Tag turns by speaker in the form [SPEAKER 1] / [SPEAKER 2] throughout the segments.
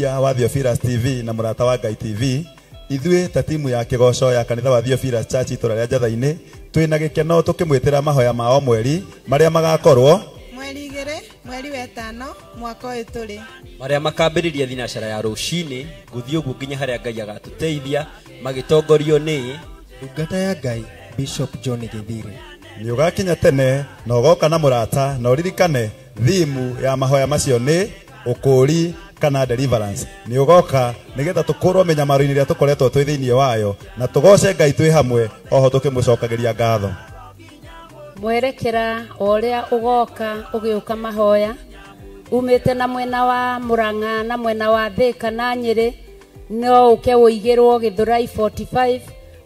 [SPEAKER 1] Wa Theophilus TV na Mũrata wa Ngai TV, ithuĩ ta timu ya kĩgoco ya kanitha wa Theophilus Church itũra rĩa Njatha-inĩ, twĩna gĩkeno tũkĩmwĩtĩra mahoya ma o mweri marĩa magakorwo
[SPEAKER 2] mweri 2 mweri wa 5 mwaka ũyũ tũrĩ,
[SPEAKER 3] marĩa makambĩrĩria thinacara ya rũcinĩ gũthiĩ ũguo nginya harĩa Ngai agatũteithia, magĩtongorio nĩ
[SPEAKER 4] ndungata ya Ngai Bishop John Githiri.
[SPEAKER 1] Nĩ ũgakinya tene na ũgoka na mũrata, na ũririkane thimu ya mahoya macio nĩ ũkũũri kana deliverance. Nĩ ũgoka nĩgetha tũkũrwo mĩnyamaro-inĩ ĩrĩa tũkoretwo twĩ thĩinĩ wayo, na tũgoce Ngai twĩ hamwe oho tũkĩmũcokagĩria ngatho.
[SPEAKER 5] Mwerekera o ũrĩa ũgoka ũgĩũka mahoya umĩte na mwena wa Murang'a na mwena wa Thika na Nyĩrĩ, no ũke ũigĩrwo Gĩthũrai 45,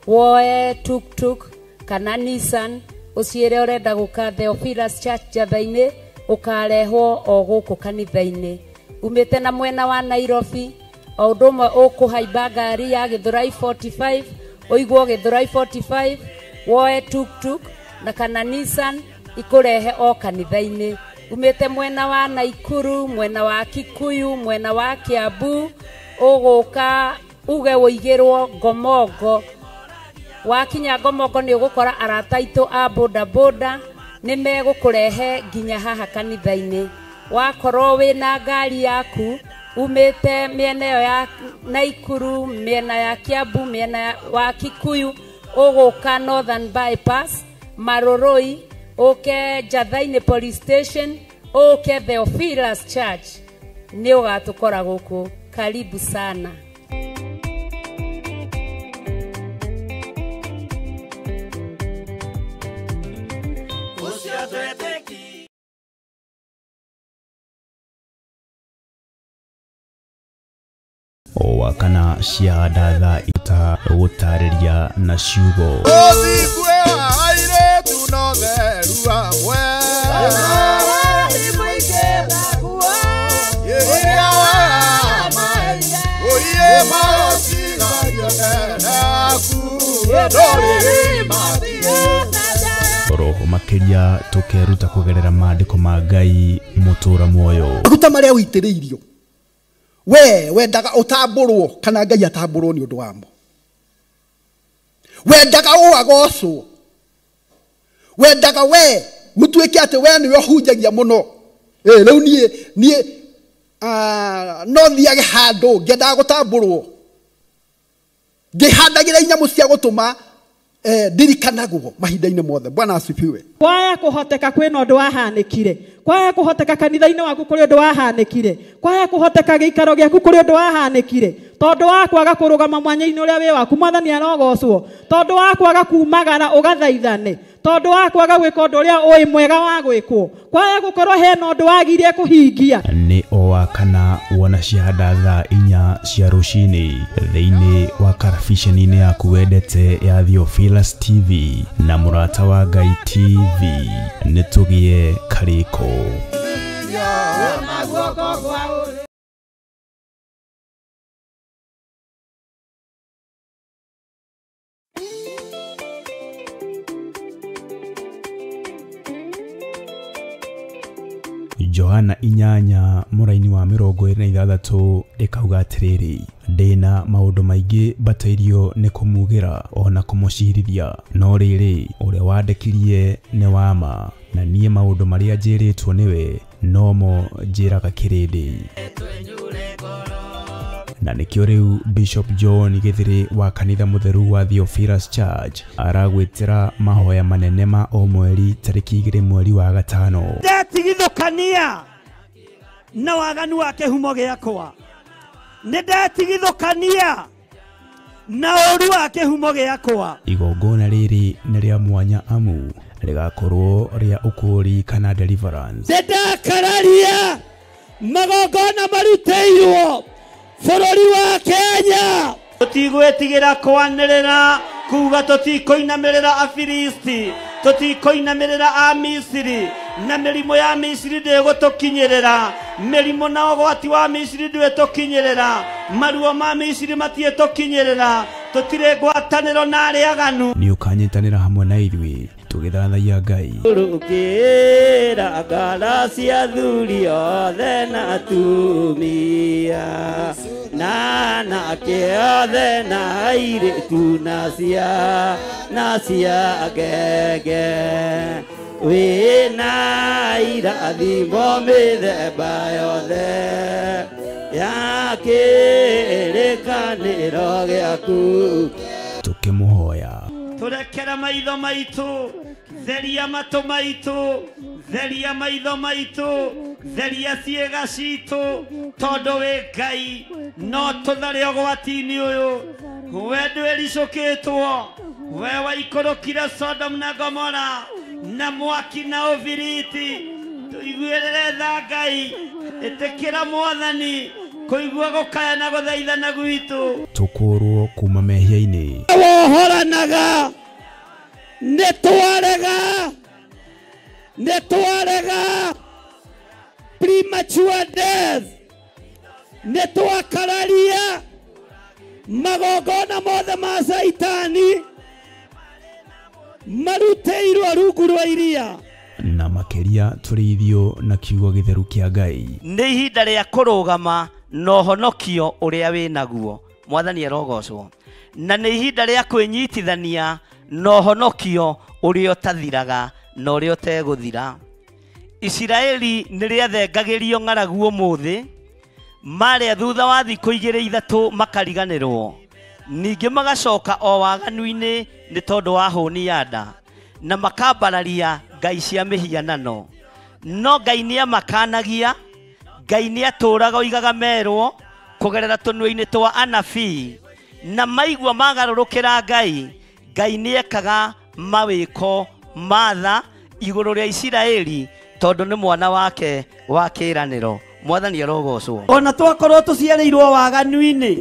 [SPEAKER 5] woe tuk-tuk kana Nissan ũciĩre ũrenda gũka Theophilus Church Njatha-inĩ, ũkarehwo o gũkũ kanitha-inĩ. Umĩte na mwena wa Nairobi, o ũndũ ũmwe ũkũhaimba ngari ya Gĩthũrai 45, ũigwo Gĩthũrai 45, woe tuk-tuk na kana Nissan ikũrehe o kanitha-inĩ. Umĩte mwena wa Naikuru, mwena wa Kikuyu, mwena wa Kiambu, ũgũka uge ũigĩrwo Ngomongo. Wakinya Ngomongo nĩ ũgũkora arata aitũ a boda boda nĩ megũkũrehe nginya haha kanitha-inĩ. Wakorwo wĩna ngari yaku umĩte mĩena ĩyo ya Naikuru, mĩena ya Kiambu, mĩena wa Kikuyu, ũgũka Northern Bypass, Maroroi, ũke Njatha-inĩ Police Station, ũke Theophilus Church, nĩ ũgatũkora gũkũ. Karibu sana.
[SPEAKER 6] O kana cia ndatha ita gũtarĩria na ciugo. Roho makĩria tũkeruta kũgerera maandĩko ma Ngai mũtũra muoyo.
[SPEAKER 7] Maguta marĩa ũitĩrĩirio we wendaga ũtambũrwo kana Ngai atambũrwo nĩ ũndũ wamo, wendaga ũagocwo, wendaga we gũtuĩke atĩ we nĩwe ũhunjagia mũno. Rĩu niĩ no thiage handũ ngĩendaga gũtambũrwo, ngĩhandagĩra inyamũ cia gũtũma ndirikanagwo mahinda-inĩ mothe. Bwana asifiwe.
[SPEAKER 8] Kwaya kũhoteka kwĩna ũndũ wahanĩkire, kwaya kũhoteka kanitha-inĩ waku kũrĩ ũndũ wahanĩkire, kwaya kũhoteka gĩikaro gĩaku kũrĩ ũndũ wahanĩkire, tondũ wa kwaga kũrũgama mwanya-inĩ ũrĩa wĩ waku, Mwathani arogocwo, tondũ wa kwaga kumagara ũgathaithane, tondũ wa kwaga gwĩka ũndũ ũrĩa ũĩ mwega wa gwĩkwo, kwaya gũkorwo hena ũndũ wagirie kũhingia.
[SPEAKER 6] Nĩ o wa kana wona ciahanda thaa 4 cia rũcinĩ thĩinĩ wa karabiceni-inĩ yaku wendete ya Theophilus TV na Mũrata wa Ngai TV, nĩ tũgĩe karĩko. Johana 8 mũraini wa 26 ĩkauga atĩrĩrĩ, ndĩna maũndũ maingĩ mbatairio nĩ kũmugĩra ona kũmũcirithia, no rĩrĩ ũrĩa wandekirie nĩ wa ma, na niĩ maũndũ marĩa njĩrĩtwo nĩwe nomo njĩraga kĩrĩndĩ. Na nĩkĩo rĩu Bishop John Githiri wa kanitha mũtheru wa Theophilus Church aragwĩtĩra mahoya manene ma o mweri tarĩki 2 mweri wa 5.
[SPEAKER 9] Ndetigithũkania na waganu wa kĩhumo gĩakwa, nĩ ndetigithũkania na ũru wa kĩhumo gĩakwa.
[SPEAKER 6] Igongona rĩrĩ nĩ rĩa mwanya amu rĩgakorwo rĩa ũkũũri kana deliverance.
[SPEAKER 9] Ndakararia magongona marutĩirwo bũrũri wa Kenya. Tũtigwĩtigĩra kwanĩrĩra kuga tũtikũinamĩrĩra Afilisti, tũtikũinamĩrĩra Amisiri, na mĩrimũ ya Misiri ndĩgũtũkinyĩrĩra, mĩrimũ na ũgwati wa Misiri ndwĩtũkinyĩrĩra, maruo ma Misiri matiĩtũkinyĩrĩra, tũtirĩ ngwatanĩro na arĩa aganu.
[SPEAKER 6] Nĩ ũkanyitanĩra hamwe na ithuĩ Tũgĩthathaiya Ngai.
[SPEAKER 9] Rũkĩra ngara cia athuri othe na atumia na anake othe na airĩtu na cia ngenge wĩna irathimo mĩthemba yothe ya kĩrĩkanĩro gĩaku.
[SPEAKER 6] Tũkĩmũhoya.
[SPEAKER 9] Tũrekera maitho maitũ, theria matũ maitũ, theria maitho maitũ, theria ciĩga citũ, tondũ wĩ Ngai no tũthare ũgwati-inĩ ũyũ. We ndwĩricũkĩtwo, we waikũrũkire Sodom na Gomora na mwaki na ũbiriti. Tũiguĩrĩre tha Ngai, ĩtĩkĩra Mwathani kũigua gũkaya na gũthaithana gwitũ.
[SPEAKER 6] Tũkũrwo kuma mehia-inĩ.
[SPEAKER 9] Wohoranaga nĩ twarega, nĩ twarega premature death, nĩ twakararia magongona mothe ma Caitani marutĩirwo rungu rwa iria.
[SPEAKER 6] Na makĩria tũrĩithio na kiugo gĩtheru kĩa Ngai.
[SPEAKER 9] Nĩ ihinda rĩa kũrũgama na ũhonokio ũrĩa wĩ naguo. Mwathani arogocwo. Na nĩ ihinda rĩa kwĩnyitithania na ũhonokio ũrĩa ũtathiraga na ũrĩa ũtegũthira. Isiraeli nĩ rĩathengagĩrio ng'aragu ũmũthĩ, marĩa thutha wa thikũ igĩrĩ ithatũ makariganĩrwo, ningĩ magacoka o waganu-inĩ nĩ tondũ wa hũni ya nda, na makambararia ngai cia mĩhianano. No Ngai nĩamakanagia, Ngai nĩatũraga oigaga merwo kũgerera tũnua-inĩ twa anabii, na maigua magarũrũkĩra Ngai, Ngai nĩekaga mawĩko ma tha igũrũ rĩa Isiraeli tondũ nĩ mwana wake wa kĩĩranĩro. Mwathani arogocwo. Ona twakorwo tũciarĩirwo waganu-inĩ,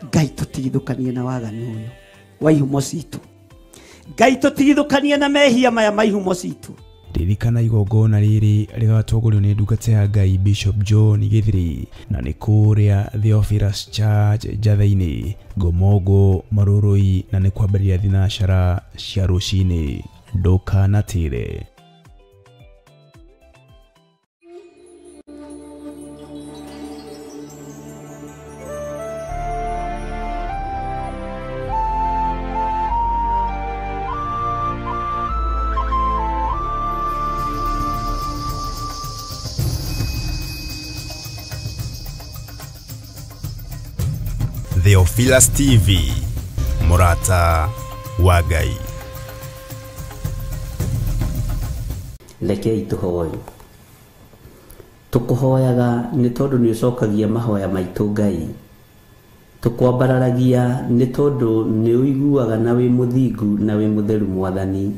[SPEAKER 9] Ngai tũtigithũkanie na waganu ũyũ wa ihumo citũ. Ngai tũtigithũkanie na mehia maya ma ihumo citũ.
[SPEAKER 6] Ririkana igongona rĩrĩ rĩgatongorio nĩ ndungata ya Ngai Bishop John Gĩthiri, na nĩ kũrĩa Theophilus Church Njatheinĩ, Ngomongo, Marũrũi, na nĩ kwambĩrĩria thinacara cia rũcinĩ. Ndũkanatĩre.
[SPEAKER 10] Theophilus TV, mũrata wa Ngai.
[SPEAKER 9] Rekei tũhoe. Tũkũhoyaga nĩ tondũ nĩ ũcokagia mahoya maitũ Ngai. Tũkwambararagia nĩ tondũ nĩ ũiguaga na wĩ mũthingu na wĩ mũtheru Mwathani.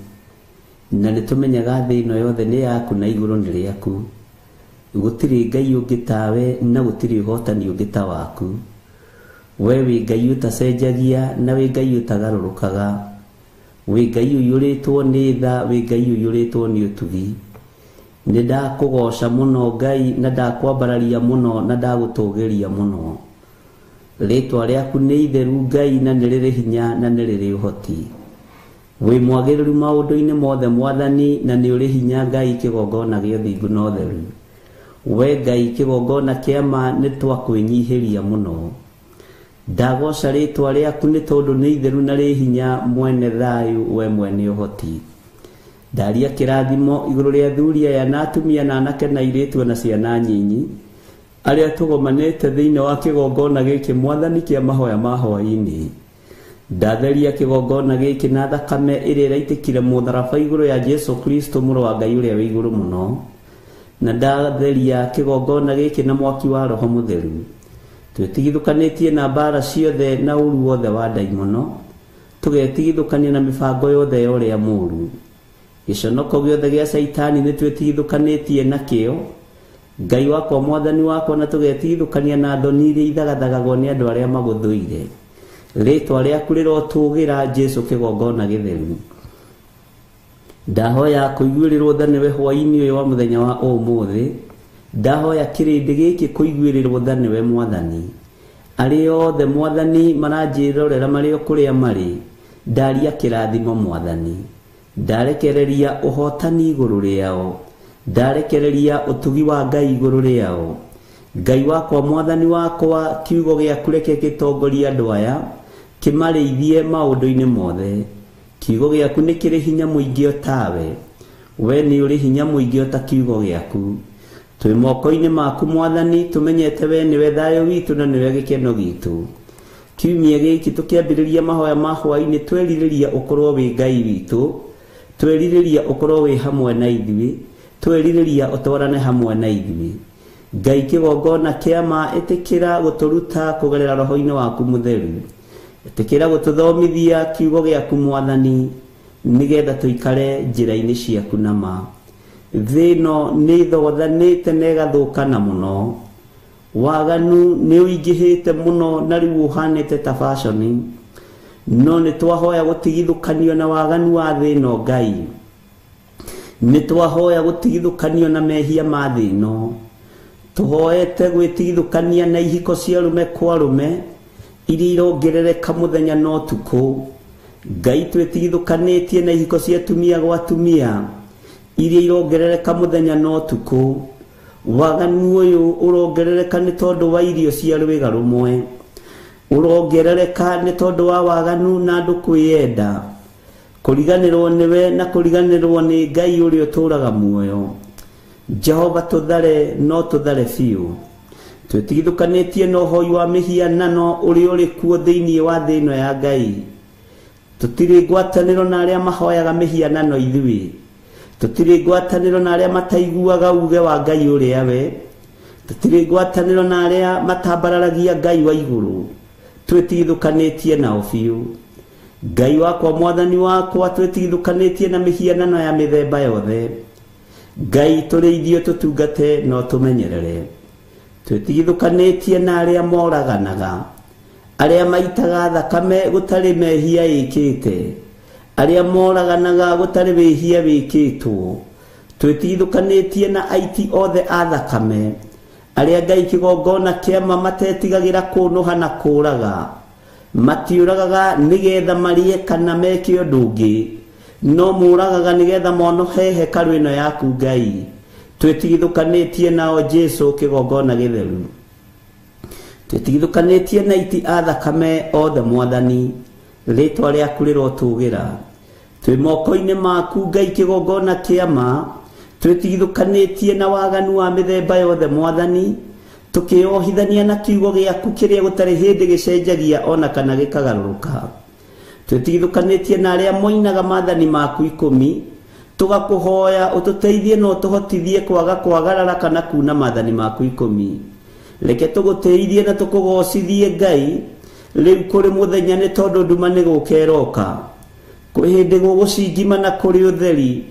[SPEAKER 9] Na nĩ tũmenyaga thĩ ĩno yothe nĩ yaku na igũrũ nĩ rĩaku. Gũtirĩ Ngai ũngĩ tawe na gũtirĩ ũhotani ũngĩ ta waku. We wĩ Ngai ũtacenjagia na wĩ Ngai ũtagarũrũkaga. Wĩ Ngai ũiyũrĩtwo nĩ tha, wĩ Ngai ũiyũrĩtwo nĩ ũtugi. Nĩ ndakũgoca mũno Ngai na ndakwambararia mũno na ndagũtũgĩria mũno. Rĩtwa rĩaku nĩ itheru Ngai na nĩ rĩrĩ hinya na nĩ rĩrĩ ũhoti. Wĩ mwagĩrĩru maũndũ-inĩ mothe Mwathani na nĩ ũrĩ hinya Ngai kĩgongona gĩa ũthingu na ũtheru. We Ngai kĩgongona kĩa ma nĩ twakwĩnyihĩria mũno. Ndagoca rĩtwa rĩaku nĩ tondũ nĩ itheru na rĩ hinya, mwene thayũ, we mwene ũhoti. Ndaria kĩrathimo igũrũ rĩa athuri aya na atumia na anake na airĩtu na ciana nyinyi arĩa tũgomanĩte thĩinĩ wa kĩgongona gĩkĩ Mwathani kĩa mahoya ma hwaĩ-inĩ. Ndatheria kĩgongona gĩkĩ na thakame ĩrĩa ĩraitĩkire mũtharaba igũrũ ya Jesu Kristo mũrũ wa Ngai ũrĩa wĩ igũrũ mũno, na ndatheria kĩgongona gĩkĩ na mwaki wa Roho Mũtheru. Twĩtigithũkanĩtie na mbara ciothe na ũru wothe wa ndaimono, tũgetigithũkania na mĩbango yothe ya ũrĩa mũũru. Gĩconoko gĩothe gĩa Caitani nĩ twĩtigithũkanĩtie nakĩo, Ngai wakwa Mwathani wakwa, na tũgetigithũkania na thoni iria ithagathagagwo nĩ andũ arĩa magũthũire. Rĩtwa rĩaku rĩrotũgĩra Jesu kĩgongona gĩtheru. Ndahoya kũiguĩrĩrwo tha nĩwe hwaĩ-inĩ ũyũ wa mũthenya wa ũmũthĩ. Ndahoya kĩrĩndĩ gĩkĩ kũiguĩrĩrwo tha nĩwe Mwathani. Arĩa othe Mwathani maranjĩrorera marĩ o kũrĩa marĩ, ndaria kĩrathimo Mwathani. Ndarekereria ũhotani igũrũ rĩao, ndarekereria ũtugi wa Ngai igũrũ rĩao. Ngai wakwa, mwathani wakwa, kiugo gĩaku reke gĩtongorie andũ aya, kĩmarĩithie maũndũ-inĩ mothe. Kiugo gĩaku nĩ kĩrĩ hinya mũingĩ o tawe, we nĩ ũrĩ hinya mũingĩ o ta kiugo gĩaku. Twĩ moko-inĩ maku mwathani, tũmenyete we nĩwe thayũ witũ na nĩwe gĩkeno gitũ. Kiumia gĩkĩ tũkĩambĩrĩria mahoya ma hwaĩ-inĩ, twerirĩria ũkorwo wĩ Ngai witũ, twerirĩria ũkorwo wĩ hamwe na ithuĩ, twerirĩria ũtwarane hamwe na ithuĩ. Ngai kĩgongona kĩa ma, ĩtĩkĩra gũtũruta kũgerera roho-inĩ waku mũtheru. Ĩtĩkĩra gũtũthomithia kiugo gĩaku mwathani, nĩgetha tũikare njĩra-inĩ ciaku na ma. Thĩ ĩno nĩ ĩthogothanĩte na ĩgathũkana mũno, waganu nĩ ũingĩhĩte mũno na rĩu ũhanĩte ta fashion. No nĩ twahoya gũtigithũkanio na waganu wa thĩ ĩno Ngai, nĩ twahoya gũtigithũkanio na mehia ma thĩ ĩno. Tũhoete gwĩtigithũkania na ihiko cia arũme kwa arũme iria irongerereka mũthenya na ũtukũ. Ngai twĩtigithũkanĩtie na ihiko cia atumia gwa atumia iria irongerereka mũthenya na ũtukũ. Waganu ũyũ ũrongerereka nĩ tondũ wa irio cia rwĩga rũmwe, ũrongerereka nĩ tondũ wa waganu na andũ kwĩyenda, kũriganĩrwo nĩwe na kũriganĩrwo nĩ Ngai ũrĩa ũtũũraga muoyo. Jehova tũthare no tũthare biũ. Twĩtigithũkanĩtie na ũhoi wa mĩhianano ũrĩa ũrĩ kuo thĩinĩ wa thĩ ĩno ya Ngai. Tũtirĩ ngwatanĩro na arĩa mahoyaga mĩhianano ithuĩ, tũtirĩ ngwatanĩro na arĩa mataiguaga uge wa Ngai ũrĩa we, tũtirĩ ngwatanĩro na arĩa matambararagia Ngai wa igũrũ. Twĩtigithũkanĩtie nao biũ. Ngai wakwa, mwathani wakwa, twĩtigithũkanĩtie na mĩhianano ya mĩthemba yothe. Ngai tũrĩithio tũtungate no tũmenyerere. Twĩtigithũkanĩtie na arĩa moraganaga, arĩa maitaga thakame gũtarĩ mehia ĩkĩte, arĩa moraganaga gũtarĩ wĩhia wĩkĩtwo. Twĩtigithũkanĩtie na aiti othe a thakame, arĩa Ngai kĩgongona kĩama matetigagĩra kũnũha na kũũraga. Matiũragaga nĩgetha marĩe kana meke ũndũ ũngĩ, no mũragaga nĩgetha monohe hekarũ ĩno yaku Ngai. Twĩtigithũkanĩtie nao Jesũ kĩgongona gĩtheru. Twĩtigithũkanĩtie na aiti a thakame othe mwathani, rĩtwa rĩaku rĩrotũgĩra. Twĩ moko-inĩ maku Ngai kĩgongona kĩama, twĩtigithũkanĩtie na waganu wa mĩthemba yothe mwathani, tũkĩohithania na kiugo gĩaku kĩrĩa gũtarĩ hĩndĩ gĩcenjagia ona kana gĩkagarũrũka. Twĩtigithũkanĩtie na arĩa moinaga maathani maku 10, tũgakũhoya ũtũteithie na ũtũhotithie kwaga kwagarara kana kuna maathani maku 10. Reke tũgũtĩithie na tũkũgocithie Ngai rĩu kũrĩ mũthenya, nĩ tondũ nduma nĩ gũka ĩroka. Kwĩ hĩndĩ gũgũcingima na kũrĩ ũtheri.